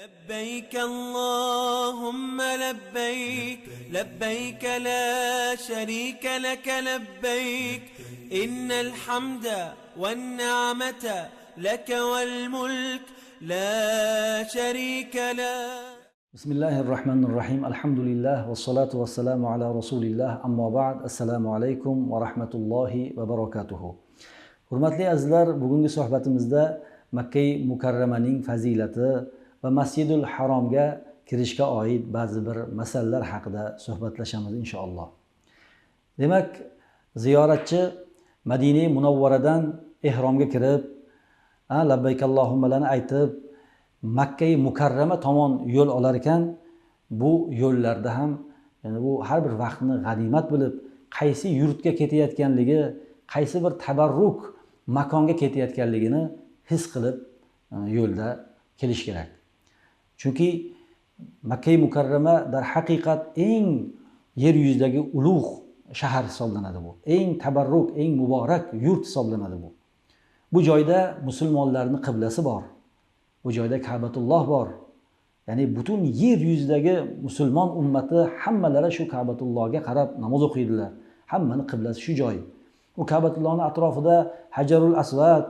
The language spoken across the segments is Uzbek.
لبيك اللهم لبيك لبيك لا شريك لك لبيك إن الحمد والنعمة لك والملك لا شريك له. بسم الله الرحمن الرحيم. الحمد لله والصلاة والسلام على رسول الله. أما بعد. السلام عليكم ورحمة الله وبركاته. Hurmatli azizlar, bugungi suhbatimizda Makka Mukarramaning fazilati va Masjidul Haromga kirishga oid ba'zi bir masalalar haqida suhbatlashamiz inshaalloh. Demak, ziyoratchi Madina Munawvaradan ehromga kirib, labbayk allohummalarni aytib, Makka Mukarrama tomon yo'l olar ekan, bu yo'llarda ham, ya'ni bu har bir vaqtni g'animat bilib, qaysi yurtga ketayotganligi, qaysi bir tabarruk makonga ketayotganligini his qilib yo'lda kelish kerak. Chunki Makka Mukarrama dar haqiqat eng yer yuzidagi ulug' shahar hisoblanadi bu. Eng tabarruk, eng muborak yurt hisoblanadi bu. Bu joyda musulmonlarning qiblasi bor. Bu joyda Ka'batulloh bor. Ya'ni butun yer yuzidagi musulmon ummati hammalari shu Ka'batullohga qarab namoz o'qiydilar. Hammaning qiblasi shu joy. U Ka'batullohning atrofida Hajarul Asvad,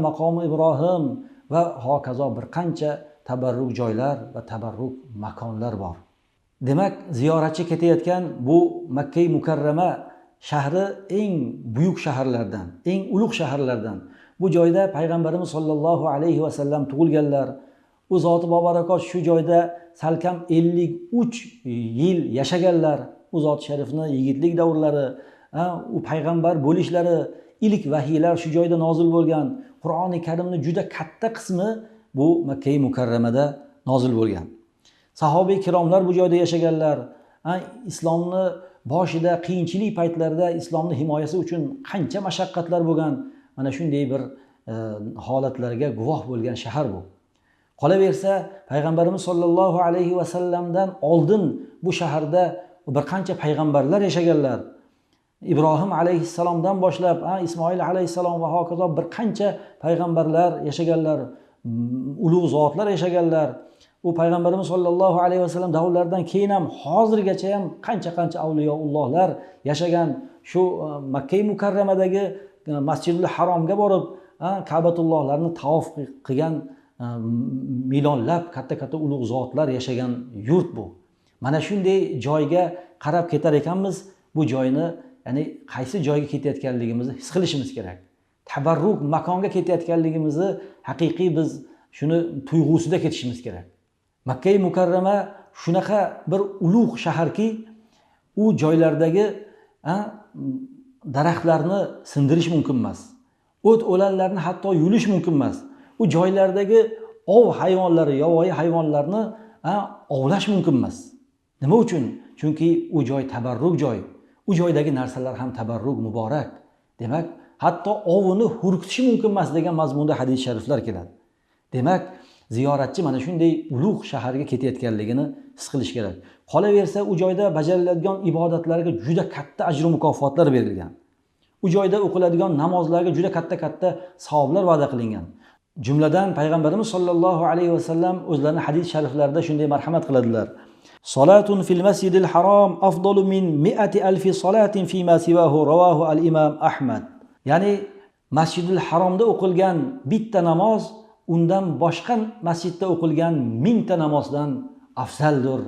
maqomi Ibrohim va hokazo bir qancha tabarruk joylar va tabarruk makonlar bor. Demak, ziyoratchi ketayotgan bu Makka Mukarrama shahri eng buyuk shaharlardan, eng ulug' shaharlardan. Bu joyda payg'ambarimiz sollallohu alayhi va sallam tug'ilganlar. U zoti bobarakot shu joyda salkam 53 yil yashaganlar. U zot sharifni yigitlik davrlari, u payg'ambar bo'lishlari, ilk vahiylar shu joyda nozil bo'lgan. Qur'oni Karimning juda katta qismi bu Makka Mukarramada nozil bo'lgan. Sahobiy kiromlar bu joyda yashaganlar. Islomni boshida qiyinchilik paytlarida islomni himoyasi uchun qancha mashaqqatlar bo'lgan. Mana shunday bir holatlarga guvoh bo'lgan shahar bu. Qolaversa, payg'ambarimiz sollallohu alayhi va sallamdan oldin bu shaharda bir qancha payg'ambarlar yashaganlar. Ibrohim alayhissalomdan boshlab, Ismoil alayhissalom va hokazo bir qancha payg'ambarlar yashaganlar, ulug' zotlar yashaganlar. U payg'ambarimiz sollallohu alayhi vasallam davrlaridan keyin ham hozirgacha ham qancha-qancha avliyoullohlar yashagan. Shu Makka Mukarramadagi Masjidul Haromga borib, Ka'batullohlarni tavof qilgan millionlab katta-katta ulug' zotlar yashagan yurt bu. Mana shunday joyga qarab ketar ekanmiz, bu joyni, ya'ni qaysi joyga ketayotganligimizni his qilishimiz kerak. Tabarruk makonga ketayotganligimizni haqiqiy biz shuni tuyg'usida ketishimiz kerak. Makka Mukarrama shunaqa bir ulug' shaharki, u joylardagi daraxtlarni sindirish mumkin emas. O't o'lanlarni hatto yulish mumkin emas. U joylardagi ov hayvonlari, yovvoyi hayvonlarni ovlash mumkin emas. Nima uchun? Chunki u joy tabarruk joy. U joydagi narsalar ham tabarruk, muborak. Demak, hatto ovini hurkitishi mumkin emas degan mazmunda hadis shariflar keladi. Demak, ziyoratchi mana shunday ulug' shaharga ketayotganligini his qilish kerak. Qolaversa, u joyda bajariladigan ibodatlarga juda katta ajr mukofotlar berilgan. U joyda o'qiladigan namozlarga juda katta-katta savoblar va'da qilingan. Jumladan payg'ambarimiz sollallohu alayhi vasallam o'zlarining hadis shariflarida shunday marhamat qiladilar. Salatun fil masjidil harom afdalu min mi'ati alfi salatin fima siwahu, rawahu al-imam Ahmad. Ya'ni Masjidil Haromda o'qilgan bitta namoz undan boshqa masjidda o'qilgan 1000 ta namozdan afzaldir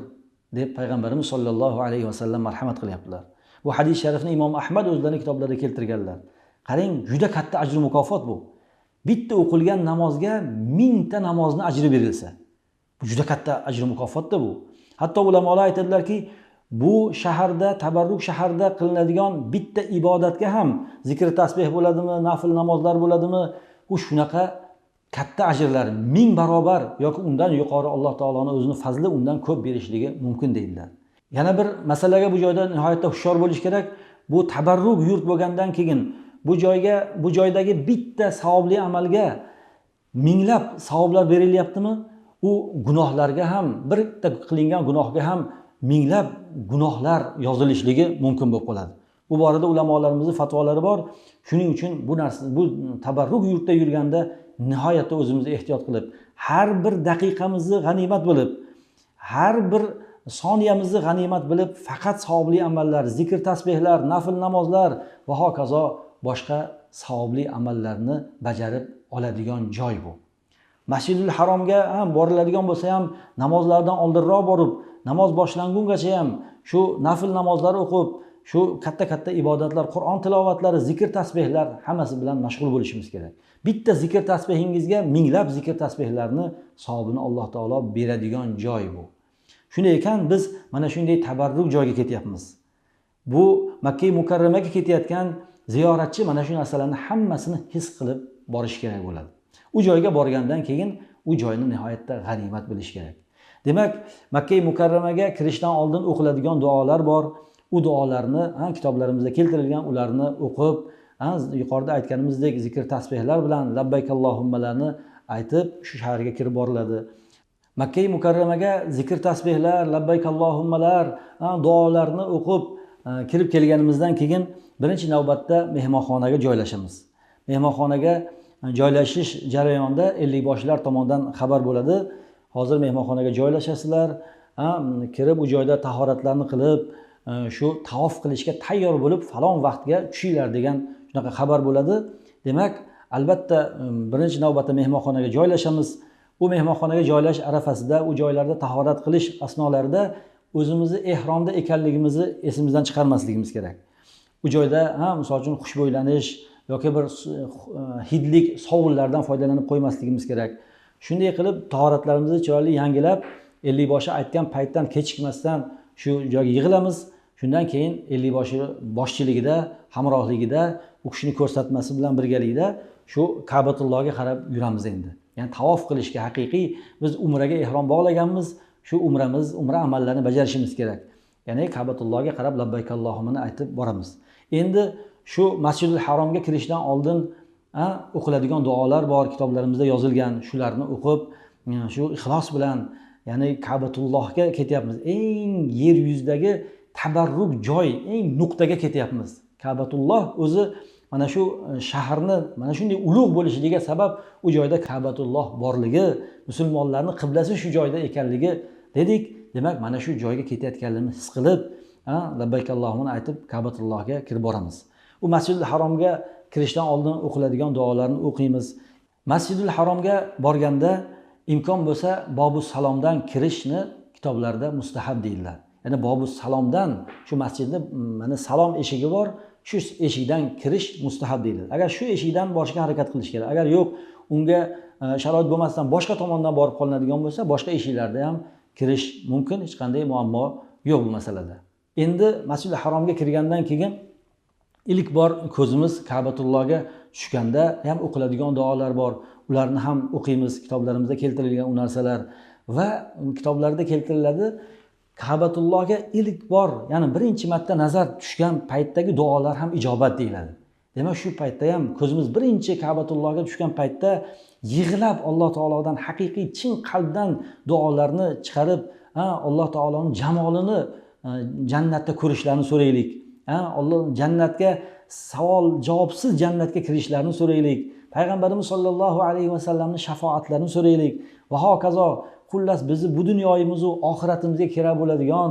deb payg'ambarimiz sollallohu alayhi vasallam marhamat qilyaptilar. Bu hadis sharifni Imom Ahmad o'zlarining kitoblarida keltirganlar. Qarang, juda katta ajr mukofot bu. Bitta o'qilgan namozga 1000 ta namozni ajri berilsa, bu juda katta ajr mukofotda bu. Hatto ulamolar aytadilarki, bu shaharda, tabarruk shaharda qilinadigan bitta ibodatga ham zikr tasbeh bo'ladimi, nafl namozlar bo'ladimi, u shunaqa katta ajrlar 1000 barobar yoki undan yuqori Alloh taoloning o'zini fazli undan ko'p berishligi mumkin deydilar. Yana bir masalaga bu joyda nihoyatda hushyor bo'lish kerak. Bu tabarruk yurt bo'lgandan keyin bu joydagi bitta savobli amalga minglab savoblar berilyaptimi? U gunohlarga ham, bitta qilingan gunohga ham minglab gunohlar yozilishligi mumkin bo'lib qoladi. Bu borada ulamolarimizni fatvolari bor. Shuning uchun bu narsa, bu tabarruk yurtda yurganda nihoyatda o'zimizni ehtiyot qilib, har bir daqiqamizni g'animat bilib, har bir soniyamizni g'animat bilib, faqat savobli amallar, zikr tasbehlar, nafl namozlar va hokazo boshqa savobli amallarni bajarib oladigan joy bu. Masjidul Haromga ham boriladigan bo'lsa ham namozlardan oldinroq borib, namoz boshlangungacha ham shu nafl namozlar o'qib, shu katta-katta ibodatlar, Qur'on tilovatlari, zikr tasbehlar hammasi bilan mashg'ul bo'lishimiz kerak. Bitta zikr tasbehingizga minglab zikr tasbehlarni savobini Alloh taolo beradigan joy bu. Shunday ekan biz mana shunday tabarruk joyga ketyapmiz. Bu Makka Mukarramaga ketayotgan ziyoratchi mana shu narsalarni hammasini his qilib borish kerak bo'ladi. U joyga borgandan keyin u joyni nihoyatda g'animat bilish kerak. Demak, Makka Mukarramaga kirishdan oldin o'qiladigan duolar bor. U duolarni kitoblarimizda keltirilgan, ularni o'qib, yuqorida aytganimizdek zikr tasbehlar bilan labbayk allohummalarni aytib shu shaharga kirib boriladi. Makka Mukarramaga zikr tasbehlar, labbayk allohummalar, duolarni o'qib kirib kelganimizdan keyin birinchi navbatda mehmonxonaga joylashamiz. Mehmonxonaga joylashish jarayonida ellikboshilar tomonidan xabar bo'ladi. Hozir mehmonxonaga joylashasizlar, kirib u joyda tahoratlarni qilib, shu tavof qilishga tayyor bo'lib falon vaqtga tushinglar degan shunaqa xabar bo'ladi. Demak, albatta birinchi navbatda mehmonxonaga joylashamiz. U mehmonxonaga joylash arafasida, u joylarda tahorat qilish asnolarida o'zimizni ehromda ekanligimizni esimizdan chiqarmasligimiz kerak. U joyda misol uchun xushbo'ylanish yoki bir hidlik sovunlardan foydalanib qo'ymasligimiz kerak. Shunday qilib tahoratlarimizni chiroyli yangilab, ellikboshi aytgan paytdan kechikmasdan shu joyga yig'ilamiz. Shundan keyin ellikboshi boshchiligida, hamrohligida, u kishining ko'rsatmasi bilan birgalikda shu Ka'batullohga qarab yuramiz endi. Ya'ni tavof qilishga haqiqiy biz umraga ehrom bog'laganmiz, shu umramiz, umra amallarini bajarishimiz kerak. Ya'ni Ka'batullohga qarab labbayk allohumani aytib boramiz. Endi shu Masjidul Haromga kirishdan oldin o'qiladigan duolar bor, kitoblarimizda yozilgan, shularni o'qib, shu ixlos bilan, ya'ni Ka'batullohga ketyapmiz. Eng yer yuzidagi tabarruk joy, eng nuqtaga ketyapmiz. Ka'batulloh o'zi mana shu shaharni mana shunday ulug' bo'lishiga sabab u joyda Ka'batulloh borligi, musulmonlarning qiblasi shu joyda ekanligi dedik. Demak, mana shu joyga ketayotganligimizni his qilib, labbayk allohumani aytib Ka'batullohga kirib boramiz. U Masjidul Haromga kirishdan oldin o'qiladigan duolarni o'qiymiz. Masjidul Haromga borganda imkon bo'lsa Bobu Salomdan kirishni kitoblarda mustahab deyiladi. Ya'ni Bobu Salomdan shu masjidni mana salom eshigi bor, shu eshikdan kirish mustahab deyiladi. Agar shu eshikdan borishga harakat qilish kerak. Agar yo'q, unga sharoit bo'lmasdan boshqa tomondan borib qolinadigan bo'lsa, boshqa eshiklarda ham kirish mumkin, hech qanday muammo yo'q bu masalada. Endi Masjidul Haromga kirgandan keyin ilk bor ko'zimiz Ka'batullohga tushganda ham o'qiladigan duolar bor. Ularni ham o'qiymiz, kitoblarimizda keltirilgan u narsalar va kitoblarda keltiriladi. Ka'batullohga ilk bor, ya'ni birinchi marta nazar tushgan paytdagi duolar ham ijobat deyiladi. Demak, shu paytda ham ko'zimiz birinchi Ka'batullohga tushgan paytda yig'lab Alloh taolodan haqiqiy chin qalbdan duolarni chiqarib, Alloh taoloning jamolini jannatda ko'rishlarini so'raylik. Alloh jannatga savol javobsiz jannatga kirishlarini so'raylik. Payg'ambarimiz sollallohu alayhi vasallamning shafoatlarini so'raylik va hokazo. Xullas, bizni bu dunyoyimiz va oxiratimizga kerak bo'ladigan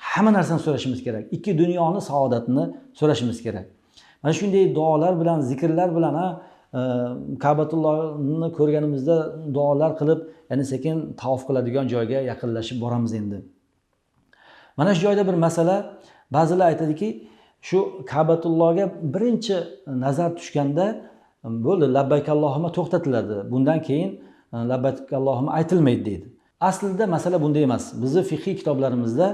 hamma narsani so'rashimiz kerak. Ikki dunyoni saodatini so'rashimiz kerak. Mana shunday duolar bilan, zikrlar bilan Ka'batullohni ko'rganimizda duolar qilib, ya'ni sekin tavof qiladigan joyga yaqinlashib boramiz endi. Mana shu joyda bir masala, ba'zilar aytadiki, shu Ka'batullohga birinchi nazar tushganda bo'ldi, labbayk allohumma to'xtatiladi. Bundan keyin labbayk allohumma aytilmaydi deydi. Aslida masala bunday emas. Bizni fiqhiy kitoblarimizda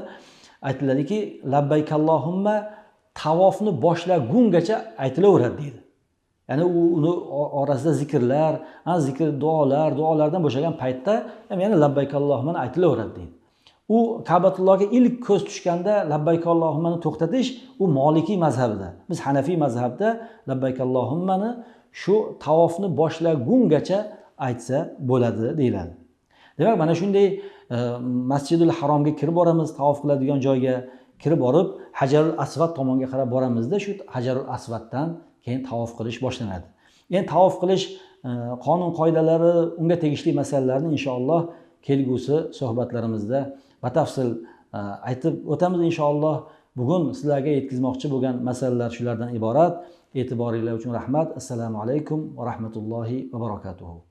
aytiladiki, labbayk allohumma tavofni boshlagungacha aytilaveradi deydi. Ya'ni uni orasida zikrlar, zikr duolar, duolardan bo'shagan paytda ham yana labbayk allohumma aytilaveradi deydi. U Ka'batullohga ilk ko'z tushganda labbayk allohummani to'xtatish u Molikiy mazhabida. Biz Hanafiy mazhabda labbayk allohummani shu tavofni boshlagungacha aytsa bo'ladi deyiladi. Demak, mana shunday Masjidul Haromga kirib boramiz, tavof qiladigan joyga kirib borib, Hajarul Asvad tomonga qarab boramizda, shu Hajarul Asvaddan keyin tavof qilish boshlanadi. Endi tavof qilish qonun qoidalari, unga tegishli masalalarni inshaalloh kelgusi suhbatlarimizda batafsil aytib o'tamiz inshaalloh. Bugun sizlarga yetkazmoqchi bo'lgan masalalar shulardan iborat. E'tiboringlar uchun rahmat. Assalomu alaykum va rahmatullohi va barakatuhu.